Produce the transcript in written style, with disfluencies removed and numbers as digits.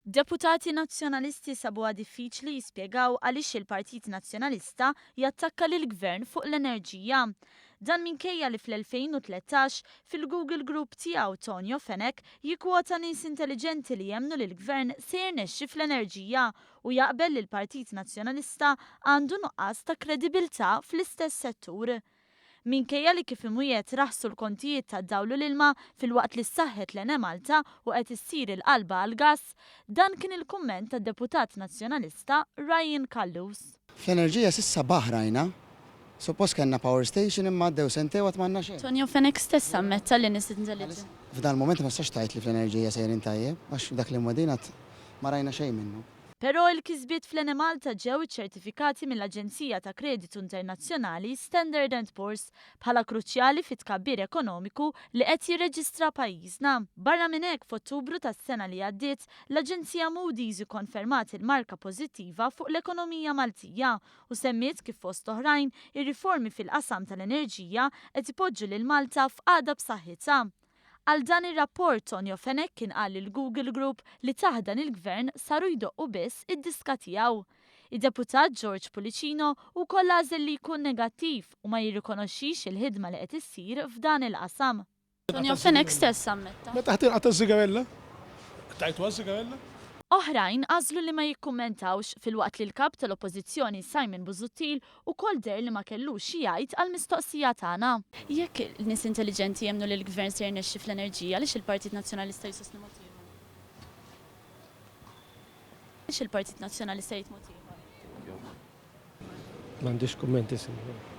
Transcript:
Deputati Nazzjonalisti sabuha diffiċli jispjegaw għaliex il-Partit Nazzjonalista jattakka lill-Gvern fuq l-enerġija. Dan minkejja li fl-2013, fil-Google Group tiegħu Tonio Fenech jikkwota nies intelliġenti li jemmnu li l-Gvern se jirnexxi fl-enerġija u jaqbel li l-Partit Nazzjonalista għandu nuqqas ta' kredibilità fl-istess settur. Minkejja li kif imwiegħed raħsu l-kontijiet tad-dawl u l-ilma filwaqt li ssaħħet l-Enemalta u qed issir il-qalba għall-gass, dan kien il-kumment tad-Deputat Nazzjonalista Ryan Callus. Fl-enerġija s'issa baħ rajna. Suppost kellna power station imma għaddew sentejn u għad m'għandna xejn. Tonio Fenech stess ammetta li nies intelliġenti. F'dan il-mument ma tistax tgħid li fl-enerġija sejrin tajjeb għax dak li mwegħdin għad ma rajna xejn minnu. Però il-kisbiet fl-Enemalta ġew iċċertifikati mill-aġenzija ta' kreditu internazzjonali Standard and Poor's bħala kruċjali fit-tkabbir ekonomiku li qed jirreġistra pajjiżna. Barra minn hekk, f'Ottubru tas-sena li għaddiet, l-aġenzija Moody's ikkonfermat il-marka pożittiva fuq l-ekonomija Maltija u semmiet kif fost oħrajn ir-riformi fil-qasam tal-enerġija qed ipoġġu lil Malta f'qagħda b'saħħitha. Għal dan ir-rapport Tonio Fenech kien qal lill-Google Group li taħt dan il-Gvern saru jdoqqu biss id-diska tiegħu. Id-Deputat George Pullicino wkoll għażel li jkun negattiv u ma jirrikonoxxix il-ħidma li qed issir f'dan il-qasam. Tonio Fenech stess ammetta. Meta ħa tinqata' ż-żigarella? Qtajtuha ż-żigarella? Oħrajn għażlu li ma jikkummentawx filwaqt li l-Kap tal-Oppożizzjoni Simon Busuttil Ukoll deher li ma kellux xi jgħid għall-mistoqsija tagħna. Jekk nies intelliġenti jemmnu li l-Gvern se jirnexxi fl-enerġija, għaliex il-Partit Nazzjonalista jsostni mod ieħor? Għaliex il-Partit Nazzjonalista jgħid mod ieħor? M'għandix kummenti, Sinjura.